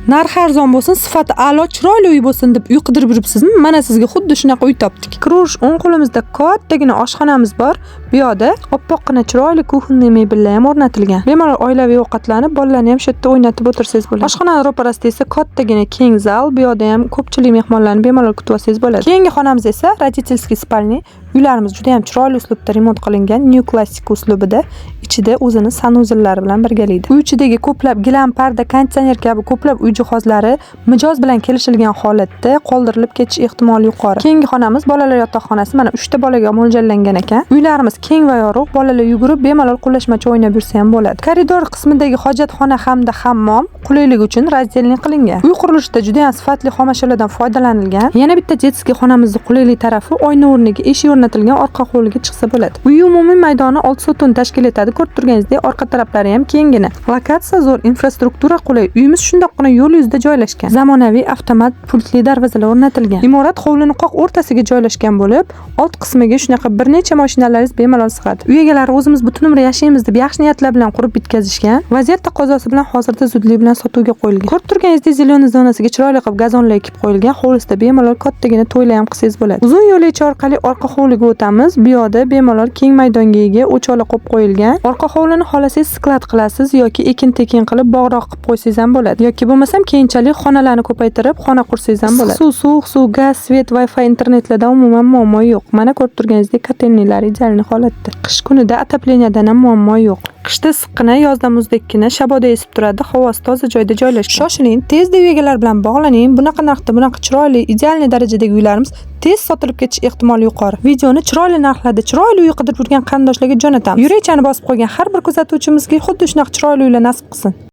Narxi arzon bo'lsin, sifati a'lo, chiroyli uy bo'lsin deb uy qidirib yuribsizmi? Mana sizga xuddi shunaqa uy topdik. Kirish o'ng qo'limizda kattagina oshxonamiz bor. Bu yoqda oppoqqina chiroyli кухонный mebellar ham o'rnatilgan. Bemalol oilaviy ovqatlanib, bolalarni ham shu yerda o'ynatib o'tirsangiz bo'ladi. Oshxonani ro'parasida esa kattagina keng zal, bu yoqda ham ko'pchilik mehmonlarni bemalol kutib olsangiz bo'ladi. Keyingi xonamiz esa родительский спальня. Uylarimiz juda ham chiroyli uslubda remont qilingan, new classic uslubida. Ichida o'zini санузел lari bilan birgalikda. Uy ichidagi ko'plab gilam, parda, konditsioner kabi ko'plab uy jihozlari mijoz bilan kelishilgan holatda qoldirilib ketish ehtimoli yuqori. Keyingi xonamiz bolalar yotoqxonasi. Mana 3 ta bolaga mo'ljallangan ekan. Uylarimiz keng va yorug', bolalar yugurib bemalol qo'llashmacha o'ynab yursa ham bo'ladi. Koridor qismidagi hojatxona hamda hammom qulaylik uchun раздельный qilingan. Uy qurilishida juda ham sifatli xomashyolardan foydalanilgan. Yana bitta детский xonamizni qulaylik tarafi oyna o'rniga eshik o'rnatilgan, orqa hovliga chiqsa bo'ladi. Uy umumiy maydoni 6 sotin tashkil etadi. Ko'rib turganingizdek, orqa taraflari ham kenggina. Lokatsiya zo'r, infrastruktura qulay. Uyimiz shundoqqina yo'l yuzida joylashgan. Zamonaviy avtomat pultli darvozalar o'rnatilgan. Imorat hovlini qoq o'rtasiga joylashgan bo'lib, old qismiga shunaqa bir necha mashinalaringiz bemalol sig'adi. Uy egalari o'zimiz butun umr yashaymiz deb yaxshi niyatlar bilan qurib bitkazishgan. Vaziyat taqozosi bilan hozirda zudlik bilan sotuvga qo'yilgan. Ko'rib turganingizdek, зелёный zonasiga chiroyli qilib gazonlar ekib qo'yilgan. Hovlisida bemalol kattagina to'ylar ham qilsangiz bo'ladi. Uzun yo'lakcha orqali orqa hovliga o'tamiz. Bu yoqda bemalol keng maydonga ega o'choqlar qo'yib qo'yilgan. Orqa hovlini xohlasangiz склад qilasiz yoki ekin-tekin qilib bog'roq qilib qo'ysangiz ham bo'ladi. Yoki bo'lmasam keyinchalik xonalarni ko'paytirib xona qursangiz ham bo'ladi. Suv, sovuq suv, gaz, свет, Wi-Fi, internetlardan umuman muammo yo'q. Mana ko'rib turganingizdek, котельный lar идеальный holatda. Qish kunida отопления dan ham muammo yo'q. Qishda issiqqina, yozda muzdekkina, shaboda esib turadi, havosi toza joyda joylashgan. Shoshiling, tezda uy egalari bilan bog'laning. Bunaqa narxda bunaqa chiroyli, идеальный darajadagi uylarimiz tez sotilib ketish ehtimoli yuqori. Videoni chiroyli narxlarda chiroyli uy qidirib yurgan qarindoshlarga jo'natamiz. Yurakchani bosib qo'ygan har bir kuzatuvchimizga xuddi shunaqa chiroyli uylar nasib qilsin.